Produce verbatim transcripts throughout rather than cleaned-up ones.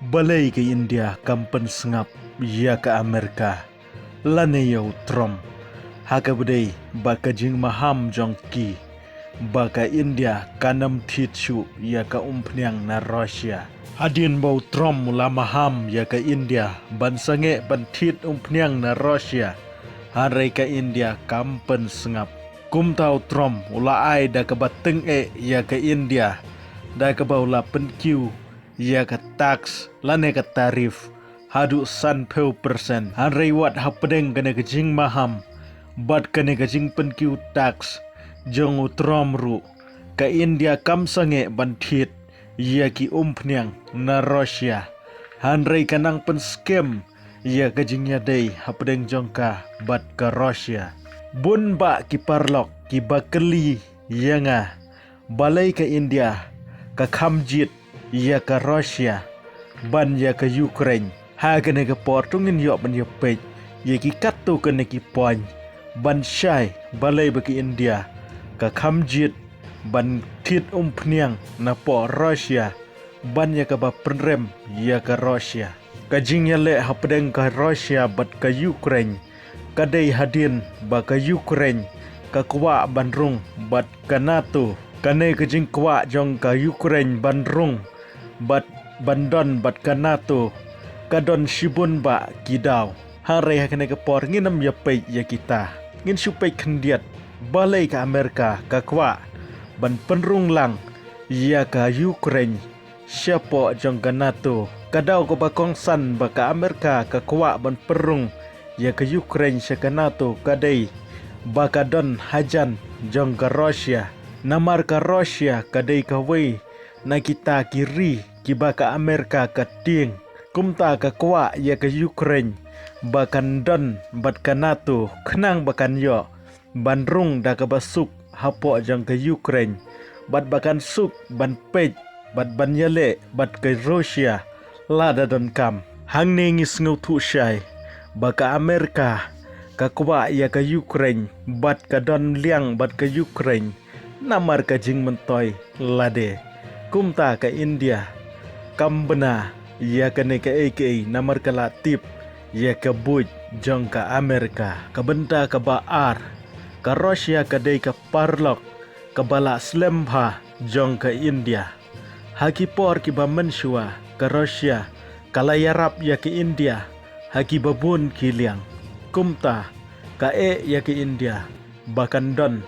Balei ka India kam pynsngap ïa ka Amerika lane ïa u Trump, ha kaba dei ba ka jingmaham jong ki ba ka India kan ym thied shuh ïa ka umphniang na Russia? Hadien ba u Trump u la maham ïa ka India ban sangeh ban thied umphniang na Russia, hynrei ka India kam pynsngap. Kumta u Trump u la ai da kaba tyngeh ïa ka India da kaba u la pynkiew ïa ka tax lane ka tariff haduh sanphew percent. Hynrei wat hapdeng kane ka jingmaham bad kane ka jingpynkiew tax jong u Trump ruh, ka India kam sangeh ban thied ïa ki umphniang na Russia, hynrei ka nang pynskhem ïa ka jingïadei hapdeng jong ka bad ka Russia. Bun bah ki paralok kiba kylli ïa nga, balei ka India ka kham jied ïa ka Russia ban ïa ka Ukraine? Ha kane ka por to ngin ïoh ban ïa peit ïa ki katto katne ki point ban shai balei ba ka India ka kham jied ban thied umphniang napoh Russia ban ïa kaba pynrem ïa ka Russia. Ka jingïaleh hapdeng ka Russia bad ka Ukraine ka dei hadien ba ka Ukraine ka kwah ban rung bad ka NATO. Kane ka jingkwah jong ka Ukraine ban rung bad ban don bad ka NATO ka don shibun bah ki daw. Hynrei ha kane ka por ngin ym ïa peit ïa kita, ngin shu peit khyndiat balei ka Amerika ka kwah ban pynrung lang ïa ka Ukraine shapoh jong ka NATO. Ka daw kaba kongsan ba ka Amerika ka kwah ban pynrung ïa ka Ukraine sha ka NATO ka dei ba ka don hajan jong ka Russia. Namar ka Russia ka dei kawei na kita ki ri kiba ka Amerika ka tieng. Kumta ka kwah ïa ka Ukraine ba kan don bad ka NATO khnang ba kan ïoh ban rung da kaba suk hapoh jong ka Ukraine bad ba kan suk ban peit bad ban ïaleh bad ka Russia lada donkam. Hangne ngi sngewthuh shai ba ka Amerika ka kwah ïa ka Ukraine bad ka don liang bad ka Ukraine namar ka jingmyntoi lade. Kumta ka India kam bna ïa kane kaei kaei namar ka la tip ïa ka buit jong ka Amerika. Ka bynta kaba ar, ka Russia ka dei ka paralok kaba la slem bha jong ka India. Ha ki por kiba mynshuwa ka Russia ka la ïarap ïa ka India ha kiba bun ki liang. Kumta ka eh ïa ka India ba kan don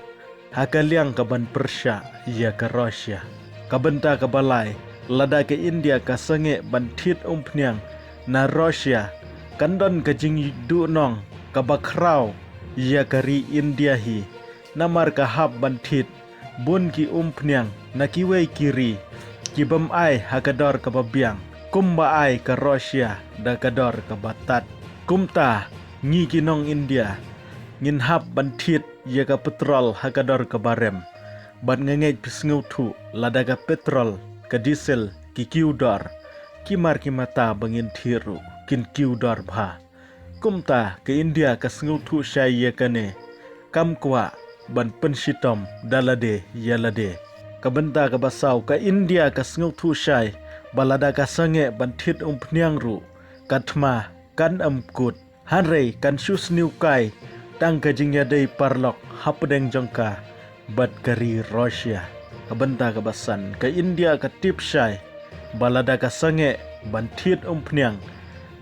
ha ka liang ka ban pyrshah ïa ka Russia. Ka bynta kaba lai, lada ka India ka sangeh ban thied umphniang na Russia, kan don ka jingduhnong kaba khraw ïa ka ri India hi. Namar ka hap ban thied bun ki umphniang na kiwei ki ri kibym ai ha ka dor kaba biang kumba ai ka Russia da ka dor kaba tad. Kumta ngi ki nong India ngin hap ban thied ïa ka petrol ha ka dor kaba rem. Bad nga ngeit phi sngewthuh, lada ka petrol, ka diesel ki kiew dor, ki mar ki mata ba ngin thied ruh kin kiew dor bha. Kumta ka India ka sngewthuh shai ïa kane, kam kwah ban pynshitom da lade ïa lade. Ka bynta kaba saw, ka India ka sngewthuh shai ba lada ka sangeh ban thied umphniang ruh, ka thma kan ym kut. Hynrei kan shu sniew kai tang ka jingïadei paralok hapdeng jong ka bad ka ri Russia. Ka bynta kaba san, ka India ka tip shai ba lada ka sangeh ban thied umphniang,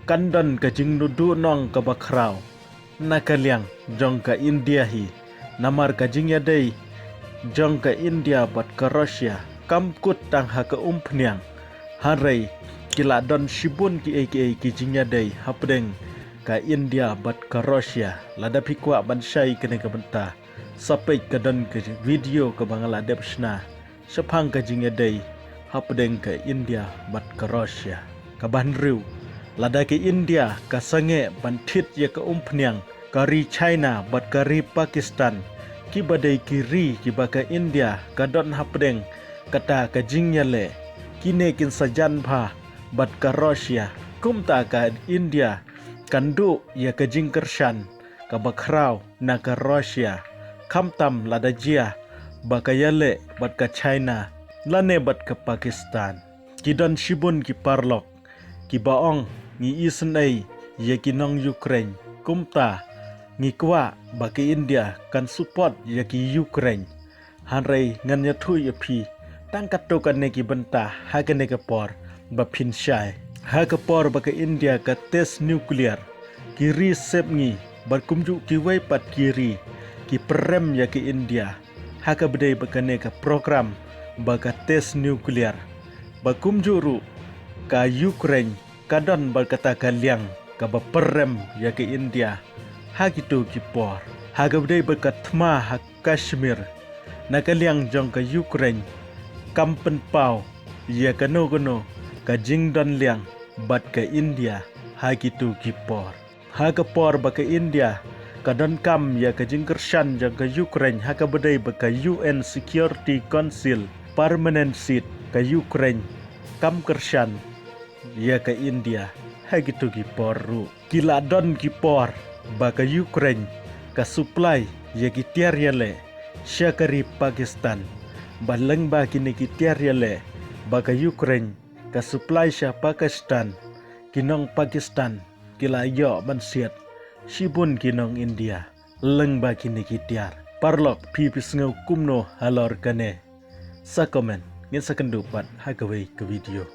kan don ka jingduhnong kaba khraw na ka liang jong ka India hi. Namar ka jingïadei jong ka India bad ka Russia kam kut tang ha ka umphniang. Hynrei ki la don shibun kiei kiei ki jingïadei hapdeng ka India bad ka Russia. Lada phi kwah ban shai kane ka bynta, sa peit ka don ka video kaba nga la dep shna shaphang ka jingïadei hapdeng ka India bad ka Russia. Kaba hynriew, lada ka India ka sangeh ban thied ïa ka umphniang, ka ri China bad ka ri Pakistan, kiba dei ki ri kiba ka India ka don hapdeng kata ka jingïaleh, kine kin sa jan bha bad ka Russia. Kumta ka India kan duh ïa ka jingkyrshan kaba khraw na ka Russia, khamtam lada jia ba ka ïaleh bad ka China lane bad ka Pakistan. Ki don shibun ki paralok kiba ong ngi isynei ïa ki nong Ukraine. Kumta ngi kwah ba ka India kan support ïa ki Ukraine. Hynrei ngan ïathuh ïa phi tang katto katne ki bynta ha kane ka por ba phin shai. Ha ka por ba ka India ka test nuclear, ki ri sepngi bad kumjuh kiwei pat ki ri ki pyrem ïa ka India ha kaba dei bad kane ka program ba ka test nuclear. Bad kumjuh ruh ka Ukraine ka don bad kata ka liang kaba pyrem ïa ka India ha kito ki por. Ha kaba dei bad ka thma ha Kashmir, na ka liang jong ka Ukraine kam pynpaw ïa kano kano ka jingdon liang bad ka India ha kito ki por. Ha ka por ba ka India ka donkam ïa ka jingkyrshan jong ka Ukraine ha kaba dei bad ka U N Security Council permanent seat, ka Ukraine kam kyrshan ïa ka India ha kito ki por ruh. Ki la don ki por ba ka Ukraine ka supply ïa ki tiar ïaleh sha ka ri Pakistan. Bad lyngba kine ki tiar ïaleh ba ka Ukraine ka supply sha Pakistan, ki nong Pakistan ki la ïoh ban siat shibun ki nong India lyngba kine ki tiar. Paralok, phi phi sngew kumno halor kane? Sa comment, ngin sa kynduh pat ha kawei ka video.